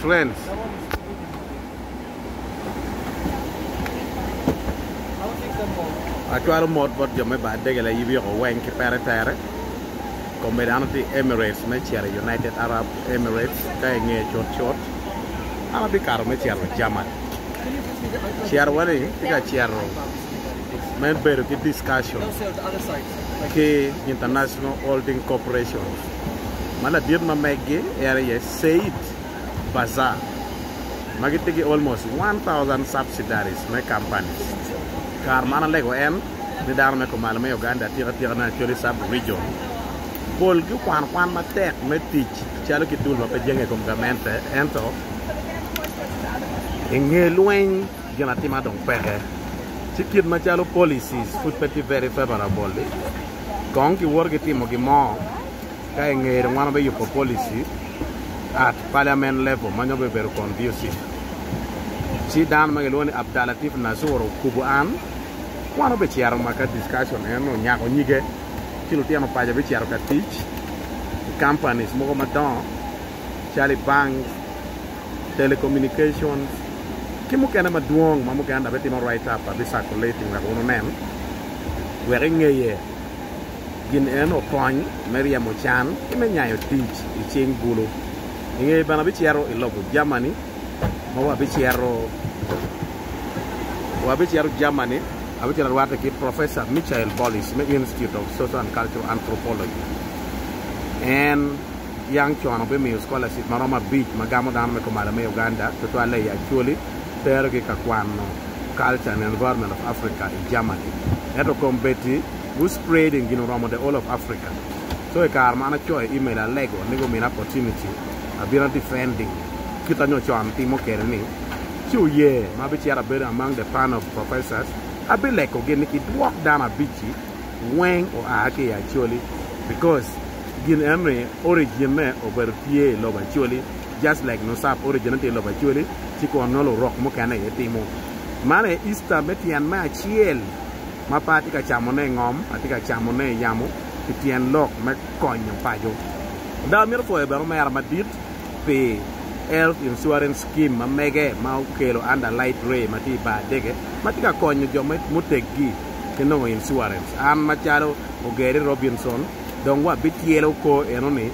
friends. Acwalo mot bot jo me bar dege layibi oko weng ki pere tere. Kombeddi an atye i Emirates me cito i United Arab Emirates ka inge cut cut an abikato me cito Germany. Cito wa ni tye ka cito me bedo ki discussion ki International Holding Corporation ma ladit ma meggi en aye Said Bazaar ma gitye ki almost 1000 subsidiaries me companies. Kare man alego en ni dano me kumalo me Uganda atika tika ne Acholi sub region polgi okwano kwan matek me tic calo ki dul ma pe jenge i kom gamente ento i nge lweny gin atima dong peke ci kit macalo policies pud pe tye very favorable-li kong giwoto gitimo gin mo Ka i ngeye dong wan wabiyubo policy at parliament level ma nongo bibedo conducive. Ci dano ma gilwongo ni Abdalatif Nasur okubo an, wan wabicito ma ka discussion en onyako nyige ci lutino paco bicito ka tic i companies mogo madongo calo i banks, telecommunications ki mukene madwong ma mukene dong abitimo write up abi circulating wek wun wunen wek ingeye. Gin en okony me ryemo can ki me nyayo tic i cing bulu. I ngeye bene abicito i lobo Germany ma wabicito wabicito Germany abicito arwatte ki Professor Michael Bollis me Institute of Social and Cultural Anthropology. En yang con obimiyo scholarship ma romo abic ma gamo dano me kumalo me Uganda tutwalle i Acholi terogi ka kwano Culture and Environment of Africa i Germany. Ento kombeddi Gu spreading gin oromo the whole of Africa so i kare ma an acoyo email alego ni gumina opportunity abino defending kita nyo con timo kede ni ci oye ma abicito abedo among the panel of professors abilego gi ni kidwok dano abici weng oa ki i Acholi because gin eno ni origin ne obedo tye i lobo Acholi just like NUSAP origin ne tye i lobo Acholi ci kun nongo lurok mukene aye timo man aye Easter me tyen me acel ma pe atye ka camone i ngom, atye ka camone i yamo pi tyen lok me konyo paco. Ada amito pwoyo bene omera madit pi Health Insurance Scheme ma mege ma okelo under light ray ma tye i bar dege ma tye ka konyo jo muteggi ki nongo insurance. An macalo Ogeri Robinson dong wabityelo kor enoni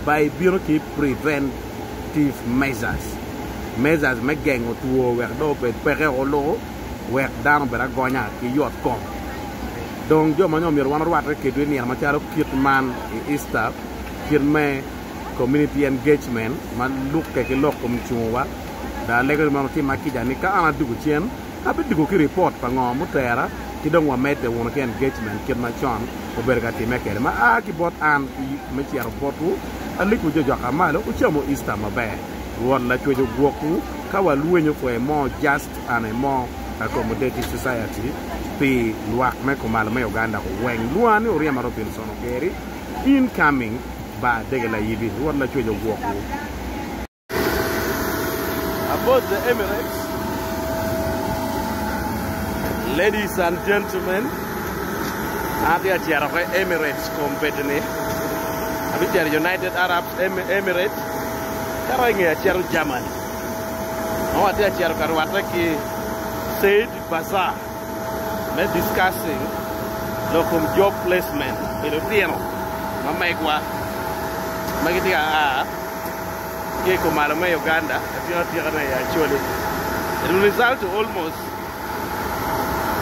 by bino ki preventive measures, measures me gengo two wek dong obed peke olu. wek dano obed agonya ki yot kom. Dong jo ma nongo myero wan orwatte kedwu i nino macalo kit man i Easter, kit me community engagement ma lukke ki lok kom cungowa, dong alego ni mono wutimma kica ni ka an adwogo cen, abidwogo ki ripot pa ngo mutera ki dong wamedde wunu ki engagement kit macon obedo ka timme kwede. Ma a ki bot an me cito botwu, alikwu jo jokka malo, wucamu Easter maber. Rwot Lacwec ogwokwu ka walwenyo for a more just and a more accommodative society pi lwak me kumalo me Uganda weng. Lwonga ni Oryema Robinson Ogeri, incoming bar dege layibi. Rwot Lacwec ogwokwu. Aboard the Emirates, ladies and gentlemen, an atye ka cito ki Emirates kombeddi-ni, abicito i United Arab Emirates, ka dok i ngeye acito Germany. Ma watye ka cito ka rwatte ki Said Bazaar me discussing lok kom job placement pi lutino ma megwa ma gitye ka a ki i kumalo me Uganda atika atika ne i Acholi. It will result to almost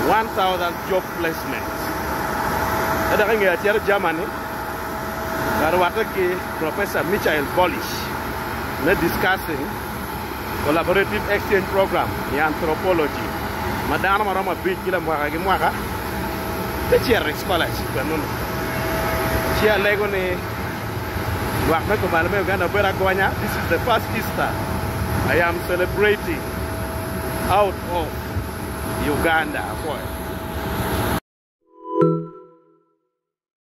1000 job placements. Ka dok i ngeye acito Germany ka rwatte ki Professor Michael Bolish me discussing Collaborative Exchange Program i Anthropology ma dano ma romo abic ki lamwaka ki mwaka te cito i scholarship enoni. Ci alego ni lwak me kumalo me Uganda obed agonya. This is the first Easter I am celebrating out of Uganda. Apwoyo.